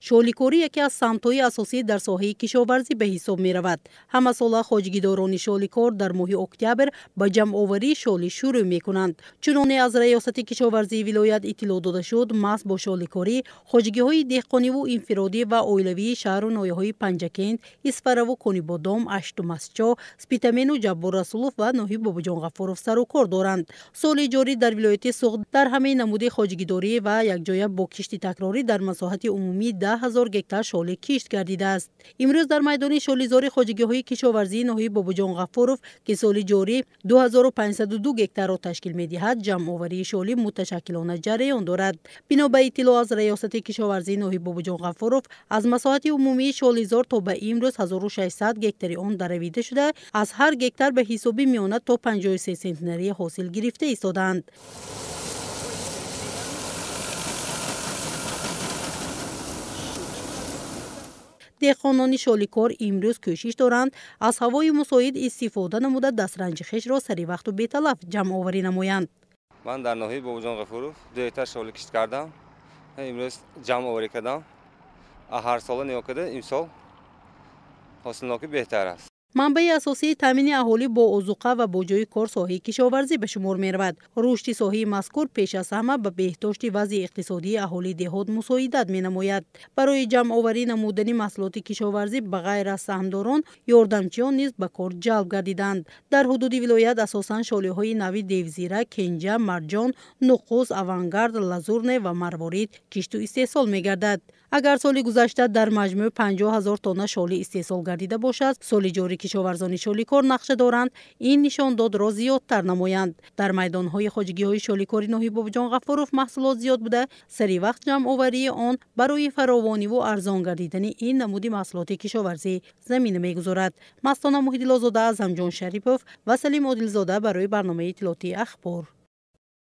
Шоликорӣ яке аз самтҳои асосӣ дар соҳаи кишоварзӣ ба ҳисоб меравад. Ҳамасола хоҷагидорони шоликор дар моҳи октябр ба ҷамъоварии шолӣ шурӯъ мекунанд. Чуноне аз раёсати кишоварзии вилоят иттилоъ дода шуд, маҳз бо шоликорӣ хоҷагиҳои деҳқониву инфиродӣ ва оилавии шаҳру ноҳияҳои Панҷакент, Исфараву Конибодом, Ашту Мастчоҳ, Спитамену Ҷаббор Расулов ва ноҳияи Бобоҷон Ғафуров сарукор доранд. Соли ҷорӣ дар вилояти Суғд дар ҳамаи намуди хоҷагидорӣ ва якҷоя бо кишти такрорӣ дар масоҳати умумии 10 000 гектар шолӣ кишт гардидааст. Имрӯз дар майдони шолизори хоҷагиҳои кишоварзии ноҳияи Бобоҷон Ғафуров, ки соли ҷорӣ 2502 гектарро ташкил медиҳад, ҷамъоварии шолӣ муташаккилона ҷараён дорад. Бино ба иттилоъ аз раёсати кишоварзии ноҳияи Бобоҷон Ғафуров, аз масоҳати умумии шолизор то ба имрӯз 1600 гектари он даравида шуда, аз ҳар гектар ба ҳисоби миёна то 53 сентнери ҳосил гирифта истодаанд. Деҳқонони шоликор имрӯз кӯшиш доранд, аз ҳавои мусоид истифода намуда, дастранҷи хешро саривақту беталаф ҷамъоварӣ намоянд. Ман дар ноҳияи Бобоҷон Ғафуров 2 гектар шолӣ кишт кардам. Имрӯз ҷамъоварӣ кардам. Ҳар сола нигоҳ карда, имсол ҳосилнокӣ беҳтар аст. Манбаи асосии таъмини аҳолӣ бо озуқа ва бо ҷойи кор соҳаи кишоварзӣ ба шумор меравад. Рушди соҳаи мазкур пеш аз ҳама ба беҳдошти вазъи иқтисодии аҳолии деҳот мусоидат менамояд. Барои ҷамъоварӣ намудани маҳсулоти кишоварзӣ ба ғайр аз саҳмдорон, ёрдамчиён низ ба кор ҷалб гардиданд. Дар ҳудуди вилоят асосан шолиҳои нави Девзира, Кенҷа, Марҷон, Нуқус, Авангард, Лазурне ва Марворид кишту истеҳсол мегардад. Агар соли гузашта дар маҷмӯъ 50 000 тонна шолӣ истеҳсол гардида бошад, соли ҷорӣ кишоварзони шоликор нақша доранд, ин нишондодро зиёдтар намоянд. Дар майдонҳои хоҷагиҳои шоликори ноҳияи Бобоҷон Ғафуров маҳсулот зиёд буда, сари вақт ҷамъоварии он барои фаровониву арзон гардидани ин намуди маҳсулоти кишоварзӣ замина мегузорад. Мастона Муҳиддилозода, Азамҷон Шарипов ва Салим Одилзода барои барномаи иттилоотии Ахбор.